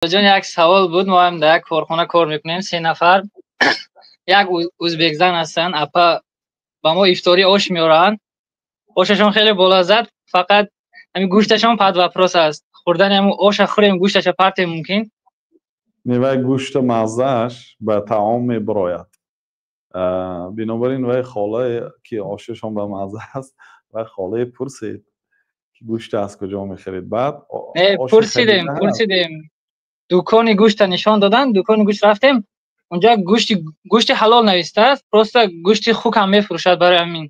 Ҷон, як савол буд. Мо ҳам дар як корхона кор мекунем, се нафар. Як ӯзбекзан ҳастанд, апа, ба мо ифторӣ ош меоранд. Ошашон хеле болаззат, фақат ҳамин гӯшташон под вопрос аст. Хӯрдани ҳамун оша хӯрем, гӯшташа партем мумкин? Не, вай гӯшта маззааш ба таом мебирояд. Бинобар ин вай холае, ки ошашон ба мазза аст, вай холае пурсед, ки гӯшта аз куҷо мехаред. Баъд Не, пурсидем, пурсидем. Дукони гӯшта нишон доданд, дукони гӯшт рафтем, унҷа гӯшти ҳалол навистааст, просто гӯшти хук ҳам мефурӯшад, барои ҳамин.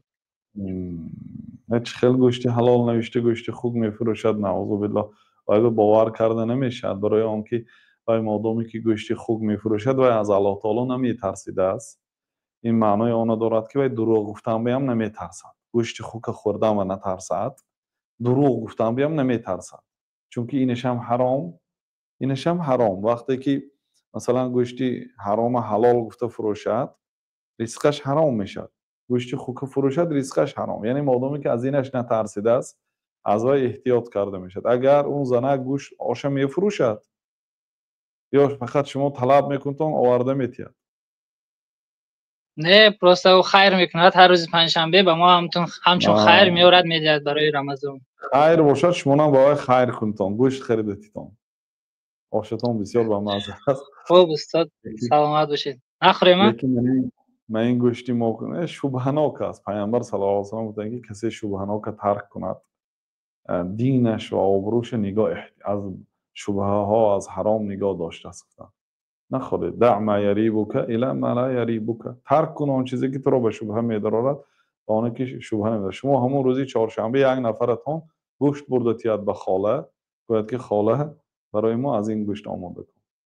Чӣ хел гӯшти ҳалол навишта, гӯшти хук мефурӯшад? Наъузу биллоҳ. Вай ба бовар карда намешавад, барои он ки вай модоме ки гӯшти хук мефурӯшад, вай аз Аллоҳ таоло наметарсидааст. Ин маънои онро дорад, ки вай дурӯғ гуфтан биам наметарсад. Гӯшти хука хӯрдан ва натарсад, дурӯғ гуфтан биам наметарсад, чунки инашам ҳаром, инашам ҳаром. Вақте ки, масалан, гӯшти ҳарома ҳалол гуфта фурӯшад, ризқаш ҳаром мешавад. Гӯшти хука фурӯшад, ризқаш ҳаром. Яъне модоме ки аз инаш натарсидааст, аз вай эҳтиёт карда мешавад. Агар он занак гӯшт оша мефурӯшад ё фақат шумо талаб мекунтон, оварда метиҳад? Не, просто ӯ хайр мекунад, ҳар рӯзи панҷшанбе ба мо ҳамчун хайр меорад, медиҳад барои Рамазон. Хайр бошад, шумонам ба вай хайр кунтон, гӯшт харида титон. Ошатон бисёр бамазза аст. Хуб, устод, саломат бошед. Нахӯрем? Лекин ман ин гӯшти мо шубҳанок аст. Пайғамбар саллаллоҳу алайҳи васаллам гуфтанд, ки касе шубҳанока тарк кунад, динаш ва обрӯша нигоҳ аз шубҳаҳо, аз ҳаром нигоҳ доштааст, гуфтанд. Нахӯред. Даъ ма ярибука ила ма ла ярибука. Тарк кун он чизе, ки туро ба шубҳа медарорад, ба оне ки шубҳа намедорад. Шумо ҳамон рӯзи чоршанбе як нафаратон гӯшт бурда тиҳад ба хола, гӯяд, ки хола, барои мо аз ин гӯшт омода кун.